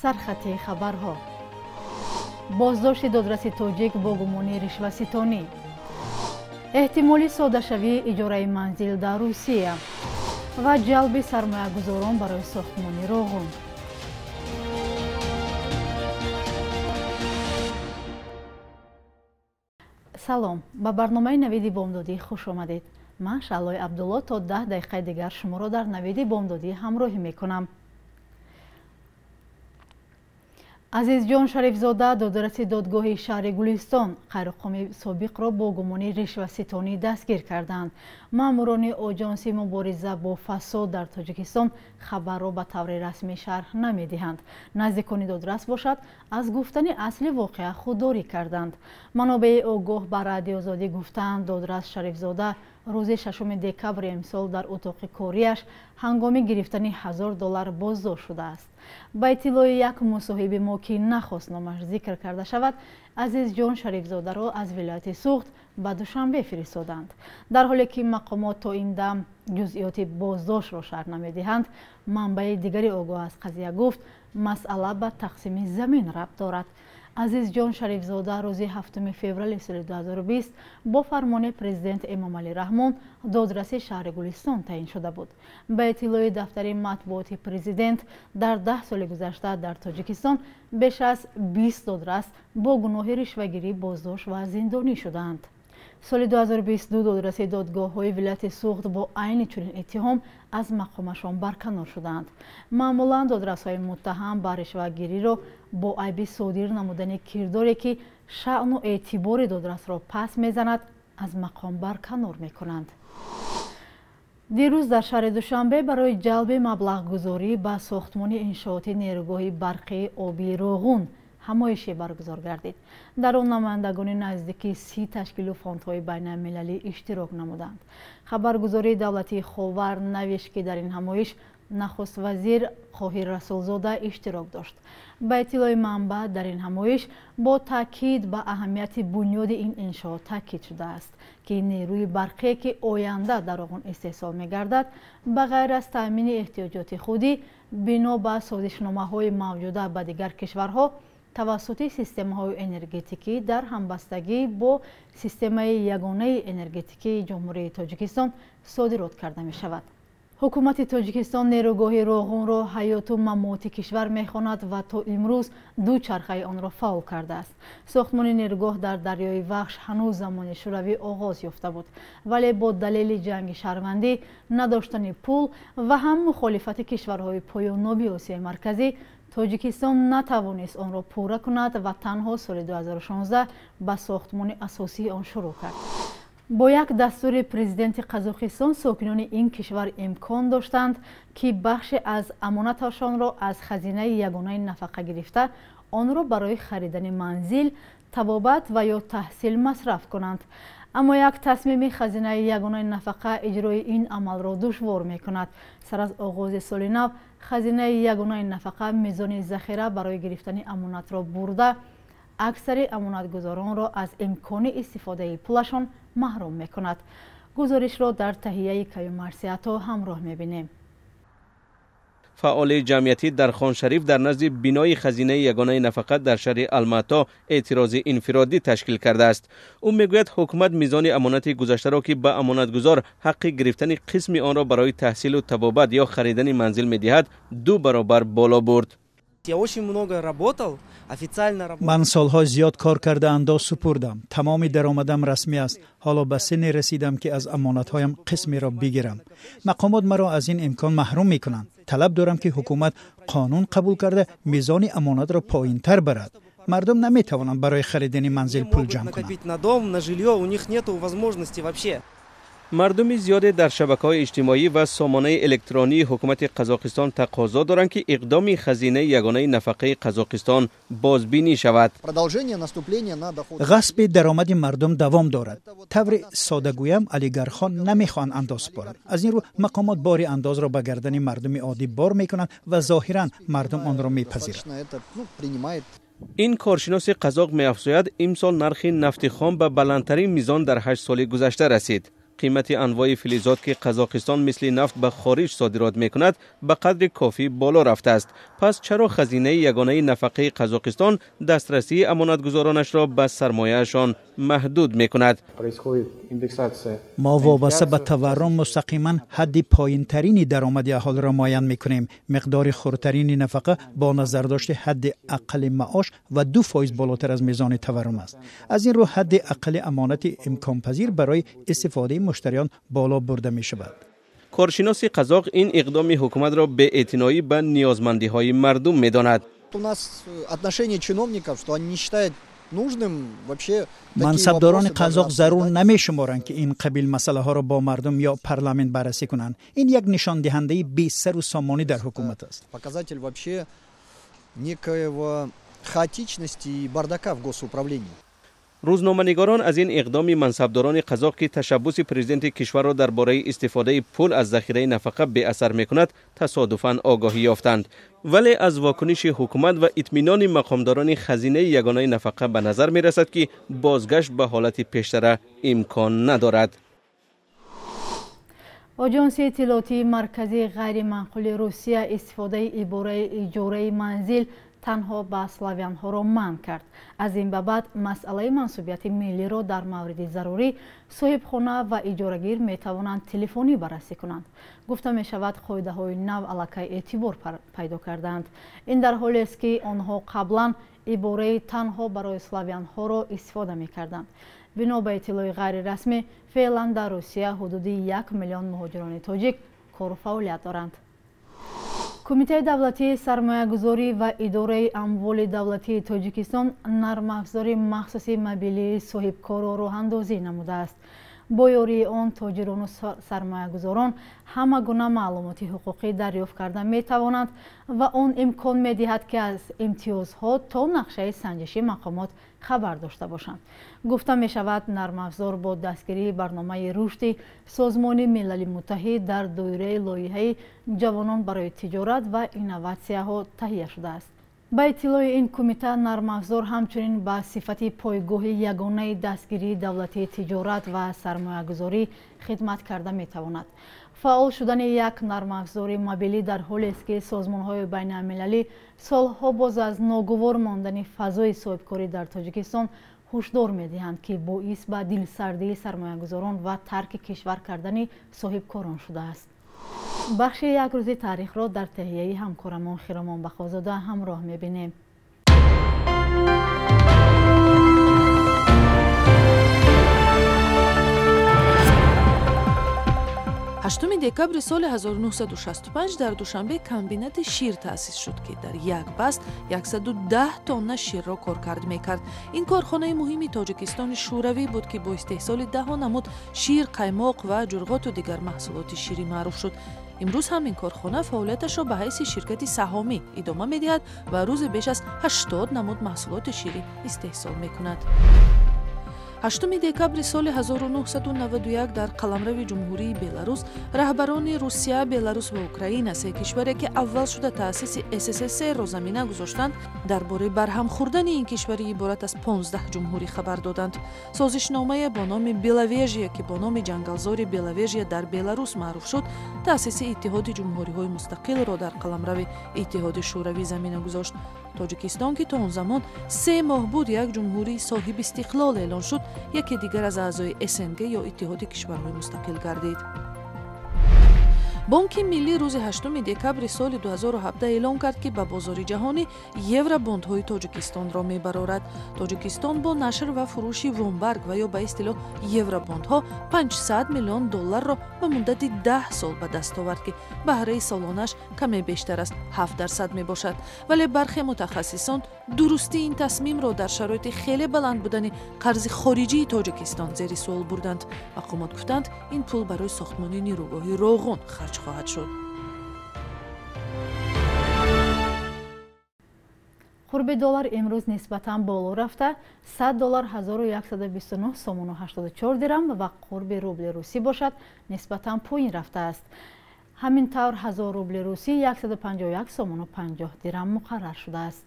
Сархати хабарҳо. Боздошти додраси тоҷик бо гумони ришваситонӣ. Эҳтимоли содашавии иҷораи манзил дар Русия ва ҷалби сармоягузорон барои сохтмони Роғун. Салом, ба барномаи Навиди бомдодӣ хуш омадед. Ман Шаълои Абдулло то 10 дақиқаи дигар шуморо дар Навиди бомдодӣ ҳамроҳӣ мекунам. Азизҷон Шарифзода, додраси додгоҳи шаҳри Гулистон, қайроққоми собиқро бо гумони ришваситонӣ дастгир карданд. Маъмурони Оҷонси мубориза бо фасод дар Тоҷикистон хабарро ба таври расмӣ шарҳ намедиҳанд. Наздикони додрас бошад, аз гуфтани асли воқеа худдорӣ карданд. Манобеи огоҳ ба Радиоозодӣ гуфтаанд, додрас Шарифзода рӯзи 6 декабри имсол дар утоқи кориаш ҳангоми гирифтани $1000 боздошт шудааст. Ба иттилои як мусоҳиби мо, ки нахост номаш зикр карда шавад, Азизҷон Шарифзодаро аз вилояти Суғд ба Душанбе фиристоданд. Дар ҳоле ки мақомот то ин дам ҷузъиёти боздоштро шарҳ намедиҳанд, манбаи дигари огоҳ аз қазия гуфт, масъала ба тақсими замин рабт дорад. Азизҷон Шарифзода рӯзи 7 феврали соли 2020 бо фармони президент Эмомалӣ Раҳмон додраси шаҳри Гулистон таъин шуда буд. Ба иттилои дафтари матбуоти президент, дар 10 соли гузашта дар Тоҷикистон беш аз 20 додрас бо гуноҳи ришвагирӣ боздошт ва зиндонӣ шудаанд. Соли 2022 додраси додгоҳҳои вилояти Суғд бо айни чунин иттиҳом аз мақомашон барканор шудаанд. Маъмулан додрасҳои муттаҳам ба ришвагириро бо айби содир намудани кирдоре, ки шаъну эътибори додрасро пас мезанад, аз мақом барканор мекунанд. Дирӯз дар шаҳри Душанбе барои ҷалби маблағгузорӣ ба сохтмони иншооти нерӯгоҳи барқии обии Роғун ҳамоише баргузор гардид. Дар он намояндагони наздики 30 ташкилу фондҳои байналмилалӣ иштирок намуданд. Хабаргузории давлатии Ховар навишт, ки дар ин ҳамоиш нахуст вазир Қоҳир Расулзода иштирок дошт. Ба иттилои манбаъ, дар ин ҳамоиш бо таъкид ба аҳамияти бунёди ин иншоот таъкид шудааст, ки нерӯи барқие, ки оянда дар Роғун истеҳсол мегардад, ба ғайр аз таъмини эҳтиёҷоти худӣ, бино ба созишномаҳои мавҷуда ба дигар кишварҳо тавассути системаҳои энергетикӣ дар ҳамбастагӣ бо системаи ягонаи энергетикии Ҷумҳурии Тоҷикистон содирот карда мешавад. Ҳукумати Тоҷикистон нерӯгоҳи Роғунро ҳаёту мамоти кишвар мехонад ва то имрӯз ду чархаи онро фаъол кардааст. Сохтмони нерӯгоҳ дар дарёи Вахш ҳанӯз замони Шӯравӣ оғоз ёфта буд, вале бо далели ҷанги шаҳрвандӣ, надоштани пул ва ҳам мухолифати кишварҳои поёноби Осиёи Марказӣ, Тоҷикистон натавонист онро пурра кунад ва танҳо соли 2016 ба сохтмони асосии он шурӯъ кард. Бо як дастури президенти Қазоқистон сокинони ин кишвар имкон доштанд, ки бахше аз амонаташонро аз хазинаи ягонаи нафақа гирифта, онро барои харидани манзил, табобат ва ё таҳсил масраф кунанд. Аммо як тасмими хазинаи ягонаи нафақа иҷрои ин амалро душвор мекунад. Сар аз оғози соли нав хазинаи ягонаи нафақа мизони захира барои гирифтани амонатро бурда, аксари амонатгузоронро аз имкони истифодаи пулашон маҳрум мекунад. Гузоришро дар таҳияи Каюмарсиято ҳамроҳ мебинем. Фаъоли ҷамъиятӣ дар Хоншариф дар назди бинои хазинаи ягонаи нафақа дар шаҳри Алмато эътирози инфиродӣ ташкил кардааст. Ӯ мегӯяд, ҳукумат мизони амонати гузаштаро, ки ба амонатгузор ҳаққи гирифтани қисми онро барои таҳсилу табобат ё харидани манзил медиҳад, 2 баробар боло бурд. Я очень много работал, официально работал. Ман солҳо зиёд кор карда андоз супурдам. Тамоми даромадам расмӣ аст. Ҳоло ба синне расидам, ки аз амонатҳоям қисмеро бигирам. Мақомот маро аз ин имкон маҳрум мекунанд. Талаб дорам, ки ҳукумат қонун қабул карда мизони амонатро поинтар барад. Мардум наметавонанд барои харидани манзил пул ҷамъ кунанд. Накопить на дом, на жилье у них нету возможности вообще. Мардуми зиёде дар шабакаҳои иҷтимоӣ ва сомонаи электронии ҳукумати Қазоқистон тақозо доранд, ки иқдоми хазинаи ягонаи нафақаи Қазоқистон бозбинӣ шавад. Ғасби даромади мардум давом дорад. Таври сода гӯям, олигархҳо намехоҳанд андоз супоранд. Аз ин рӯ мақомот бори андозро ба гардани мардуми оддӣ бор мекунанд ва зоҳиран мардум онро мепазиранд. Ин коршиноси қазоқ меафзояд, имсол нархи нафти хом ба баландтарин мизон дар 8 соли гузашта расид. Қимати анвои филизот, ки Қазоқистон мисли нафт ба хориҷ содирот мекунад, ба қадри кофӣ боло рафтааст. Пас чаро хазинаи ягонаи нафақаи Қазоқистон дастрасии амонатгузоронашро ба сармояашон маҳдуд мекунад? Мо вобаста ба таваррум мустақиман ҳадди поинтарини даромади аҳолиро муайян мекунем. Миқдори хурдтарини нафақа бо назардошти ҳадди аққали маош ва 2% болотар аз мезони таваррум аст. Аз ин рӯ ҳадди аққали амонати имконпазир барои истифодаи муштариён боло бурда мешавад. Коршиноси қазоқ ин иқдоми ҳукуматро беэътиноӣ ба ниёзмандиҳои мардум медонад. У нас отношение чиновников, что они не считают нужным вообще. Мансабдорони қазоқ зарур намешуморанд, ки ин қабил масъалаҳоро бо мардум ё парламент баррасӣ кунанд. Ин як нишондиҳандаи бесару сомонӣ дар ҳукумат аст. Показатель вообще некоего хаотичности и бардака в госуправлении. Рӯзноманигорон аз ин иқдоми мансабдорони қазоқ, ки ташаббуси президенти кишварро дар бораи истифодаи пул аз захираи нафақа беасар мекунад, тасодуфан огоҳӣ ёфтанд. Вале аз вокуниши ҳукумат ва итминони мақомдорони хазинаи ягонаи нафақа ба назар мерасад, ки бозгашт ба ҳолати пештара имкон надорад. Оҷонсии иттилоотии марказии ғайриманқули Русия истифодаи ибораи иҷораи манзил танҳо ба славянҳоро манъ кард. Аз ин ба баъд масъалаи мансубияти миллиро дар мавриди зарурӣ соҳибхона ва иҷорагир метавонанд телефонӣ баррасӣ кунанд. Гуфта мешавад, қоидаҳои нав аллакай эътибор пайдо кардаанд. Ин дар ҳолест, ки онҳо қаблан ибораи танҳо барои славянҳоро истифода мекарданд. Бино ба иттилои ғайрирасмӣ, феълан дар Русия ҳудуди 1 миллион муҳоҷирони тоҷик кору фаъолият доранд. Кумитаи давлатии сармоягузорӣ ва идораи амволи давлатии Тоҷикистон нармафзори махсуси мобилии соҳибкорро роҳандозӣ намудааст. Бо ёрии он тоҷирону сармоягузорон ҳама гуна маълумоти ҳуқуқӣ дарёфт карда метавонанд ва он имкон медиҳад, ки аз имтиёзҳо то нақшаи санҷиши мақомот хабар дошта бошанд. Гуфта мешавад, нармафзор бо дастгирии барномаи рушди Созмони Милали Муттаҳид дар доираи лоиҳаи «Ҷавонон барои тиҷорат ва инноватсияҳо» таҳия шудааст. Ба иттилои ин кумита, нармафзор ҳамчунин ба сифати пойгоҳи ягонаи дастгирии давлатии тиҷорат ва сармоягузорӣ хидмат карда метавонад. Фаъол шудани як нармафзори мобилӣ дар ҳолест, ки созмонҳои байналмилалӣ солҳо боз аз ногувор мондани фазои соҳибкорӣ дар Тоҷикистон ҳушдор медиҳанд, ки боис ба дилсардии сармоягузорон ва тарки кишвар кардани соҳибкорон шудааст. Бахши «Як рӯзи таърихро» дар таҳияи ҳамкорамон Хиромон Бақозода ҳамроҳ мебинем. 8 декабри соли 1965 дар Душанбе комбинати шир таъсис шуд, ки дар як баст 110 тонна ширро коркард мекард. Ин корхонаи муҳими Тоҷикистони Шӯравӣ буд, ки бо истеҳсоли даҳо намуд шир, қаймоқ ва ҷурғоту дигар маҳсулоти ширӣ маъруф шуд. Имрӯз ҳам ин корхона фаъолияташро ба ҳайси ширкати саҳомӣ идома медиҳад ва рӯзе беш аз 80 намуд маҳсулоти ширӣ истеҳсол мекунад. 8 декабри соли 1991 дар қаламрави Ҷумҳурии Беларус раҳбарони Русия, Беларус ва Украина, се кишваре, ки аввал шуда таъсиси СССР-ро замина гузоштанд, дар бораи барҳам хӯрдани ин кишвари иборат аз 15 ҷумҳурӣ хабар доданд. Созишномае бо номи Беловежия, ки бо номи ҷангалзори Беловежия дар Беларус маъруф шуд, таъсиси Иттиҳоди Ҷумҳуриҳои Мустақилро дар қаламрави Иттиҳоди Шӯравӣ замина гузошт. Тоҷикистон, ки то он замон 3 моҳ буд як ҷумҳурии соҳибистиқлол эълон шуд, яке дигар аз аъзои СНГ ё Иттиҳоди Кишварҳои Мустақил гардид. Бонки Миллӣ рӯзи 8 декабри соли 2017 эълон кард, ки ба бозори ҷаҳонӣ евробондҳои Тоҷикистонро мебарорад. Тоҷикистон бо нашр ва фурӯши вомбарг ва ё ба истилоҳ евробондҳо 500 миллион долларро ба муддати 10 сол ба даст овард, ки баҳраи солонаш каме бештар аз 7% мебошад. Вале бархе мутахассисон дурустии ин тасмимро дар шароити хеле баланд будани қарзи хориҷии Тоҷикистон зери суол бурданд. Мақомот гуфтанд, ин пул барои сохтмони нерӯгоҳи Роғун харҷ хоҳад шуд. Қурби доллар имрӯз нисбатан боло рафта, 100 доллар 1129 сомону 84 дирам ва қурби рубли русӣ бошад, нисбатан поин рафтааст. Ҳамин тавр, 1000 рубли русӣ 151 сомону 50 дирам муқаррар шудааст.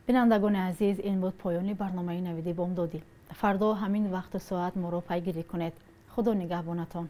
Бинандагони азиз, ин буд поёни барномаи Навиди бомдодӣ. Фардо ҳамин вақту соат моро пайгирӣ кунед. Худо нигаҳбонатон.